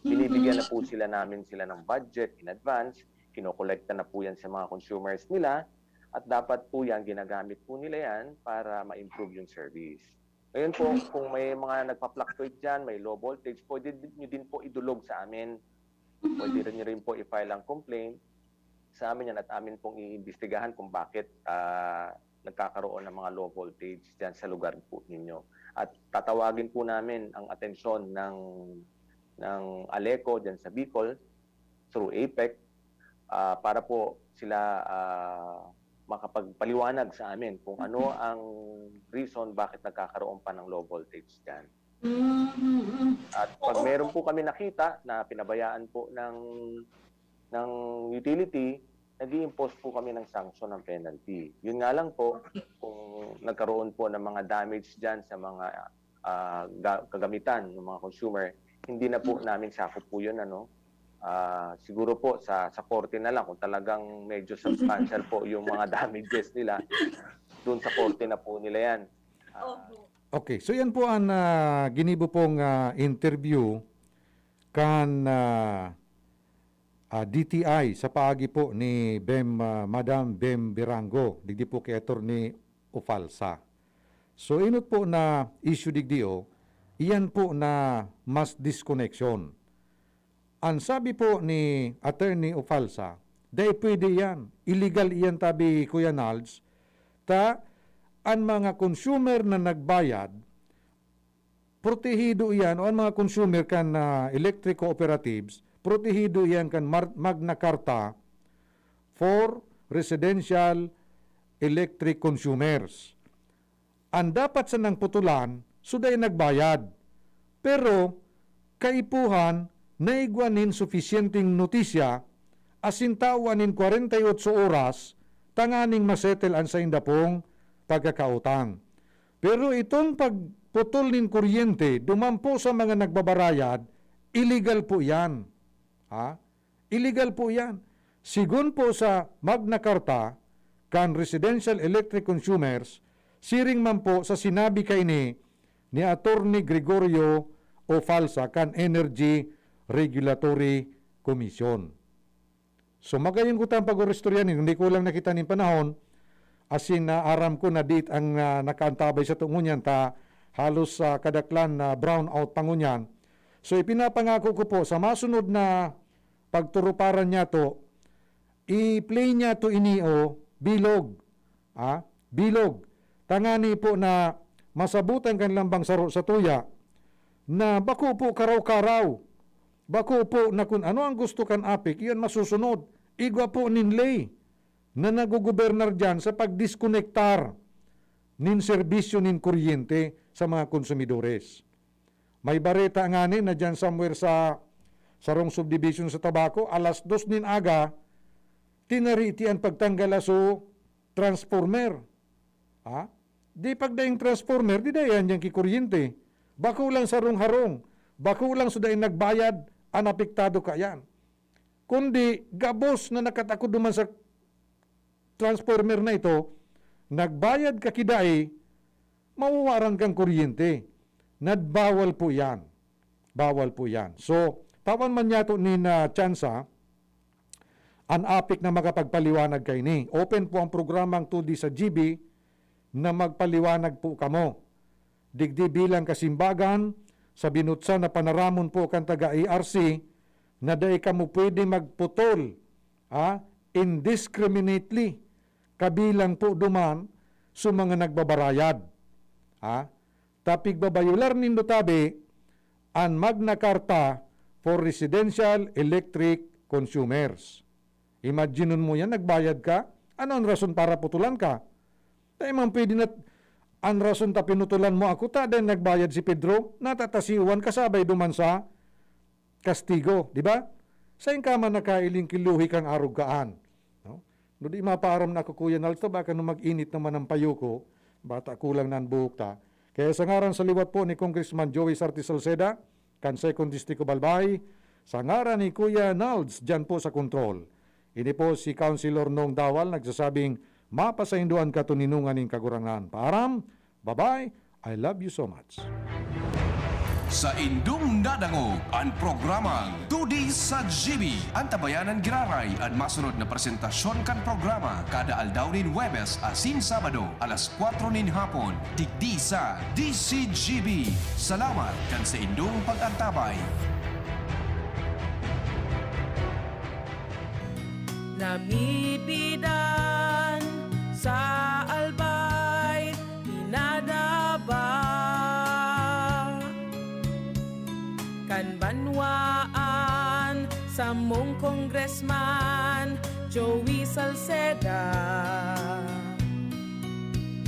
Binibigyan na po sila namin sila ng budget in advance, kinokolekta na po yan sa mga consumers nila, at dapat po yan, ginagamit po nila yan para ma-improve yung service. Ngayon po, kung may mga nagpa-fluctuate dyan, may low voltage, pwede din, nyo din po idulog sa amin. Pwede rin nyo rin po i-file ang complaint sa amin yan at amin pong iimbestigahan kung bakit, ah, nagkakaroon ng mga low voltage dyan sa lugar po ninyo. At tatawagin po namin ang atensyon ng, ng ALECO dyan sa Bicol through APEC, ah, para po sila, ah, makapagpaliwanag sa amin kung ano ang reason bakit nagkakaroon pa ng low voltage dyan. Mm, mm, mm. At pag Oo. meron po kami nakita na pinabayaan po ng, ng utility, nag-i-impose po kami ng sanction, ng penalty. Yun nga lang po, Okay. kung nagkaroon po ng mga damage dyan sa mga, ah, ga-, kagamitan ng mga consumer, hindi na po Mm. namin sakop po yun, ano. Ah, siguro po sa, sa korte na lang kung talagang medyo substantial po yung mga damages nila, doon sa korte na po nila yan. Ah, Opo. Okay, so yan po ang, ah, ginibo pong, ah, interview kan, ah, ah, D T I sa paagi po ni Bem, ah, Madam Bem Birango, digdi po kay Attorney Ofalsa. So, inot po na issue digdi, oh, iyan po na mass disconnection. Ang sabi po ni Attorney Ofalsa, dai pwede yan. Illegal iyan, tabi Kuya Nalds, ta an mga consumer na nagbayad, protehido iyan, o ang mga consumer kan, ah, electric cooperatives, protehido iyan kan Mar-, Magna Carta for residential electric consumers. An dapat sanang putulan, so dai nagbayad. Pero, kaipuhan, naigwa nin sufisyenteng notisya, asin tawan nin kwarenta y otso oras, tanganing masettle an sainda pong pagkakautang. Pero itong pagputol nin kuryente duman po sa mga nagbabarayad, illegal po iyan. Ha? Illegal po iyan. Sigon po sa Magna Carta kan residential electric consumers, siring man po sa sinabi kaini ni Attorney Gregorio Ofalsa kan Energy Regulatory Commission. So, magayon ko tang pag-oristorya nin, hindi ko lang nakita nin panahon, Asin, ah, aram ko na dit ang, ah, nakaantabay sato ngunyan ta halos, ah, kadaklan na brown out pa ngunyan. So, ipinapangako ko po sa masunod na pagturuparan niyato, i-play niyato ini o bilog. Ah, bilog. Tangani po na masabutan kan lambang saro sa tuya na bako po karaw-karaw. Bako po na kun ano ang gusto kan APEC, iyan masusunod. Igwa po nin ley na nagugubernar diyan sa pagdiskonektar nin serbisyo nin kuryente sa mga konsumidores. May bareta ngani na diyan somewhere sa sarong subdivision sa Tabaco, alas dos nin aga, tinariti an pagtanggal aso transformer. Ha? Di pagdaing transformer, di dayan diyan kikuryente. Bako lang sarong harong, bako lang so daing nagbayad, an apektado kayan. Kundi gabos na nakatakod duman sa transformer na ito, nagbayad ka ki dai, mawawaran kang kuryente. Nagbawal po yan. Bawal po yan. So, tawan man niyato nin, ah, tsansa, an APEC na makapagpaliwanag kaini. Open po ang programang two D sa G B na magpaliwanag po kamo. Digdi bilang kasimbagan, sa binutsan na panaramon po kan taga A R C na dai kamo pwede magputol, ha, indiscriminately, kabilang po duman sa mga nagbabarayad. Ha? Ta pigbabayolar nindo tabi an Magna Carta for Residential Electric Consumers. Imaginon mo yan, nagbayad ka, ano ang rason para putulan ka? Dai man pwede na, an rason ta pinutulan mo ako, ta dai nagbayad si Pedro, natatasiwan kasabay duman sa kastigo, di ba? Sain ka man nakailing ki luhi kan arog kaan, no? No, di mapaaram na ako, Kuya Nals, ta baka no mag-init naman ang payo ko, bata kulang na ang buhok ta. Kaya sa ngaran sa liwat po ni Congressman Joey Sarte Salceda, kan Second District of Albay, sa ngaran ni Kuya Nals, dyan po sa kontrol. Ini po si Councilor Nong Dawal nagsasabing, mapasaindoan ka tuninungan nin Kagurangnan. Paaram, bye-bye, I love you so much. Sa indong nadangog an programang Tudi sa G B. Antabayanan giraray an masunod na presentasyon kan programa kada aldaw nin Huwebes asin Sabado, alas kwatro nin hapon, digdi sa D C G B. Salamat kan sa indong pag-antabay. Namipidan sa Albay, pinadaba kan banwaan, samong Congressman, Joey Salceda.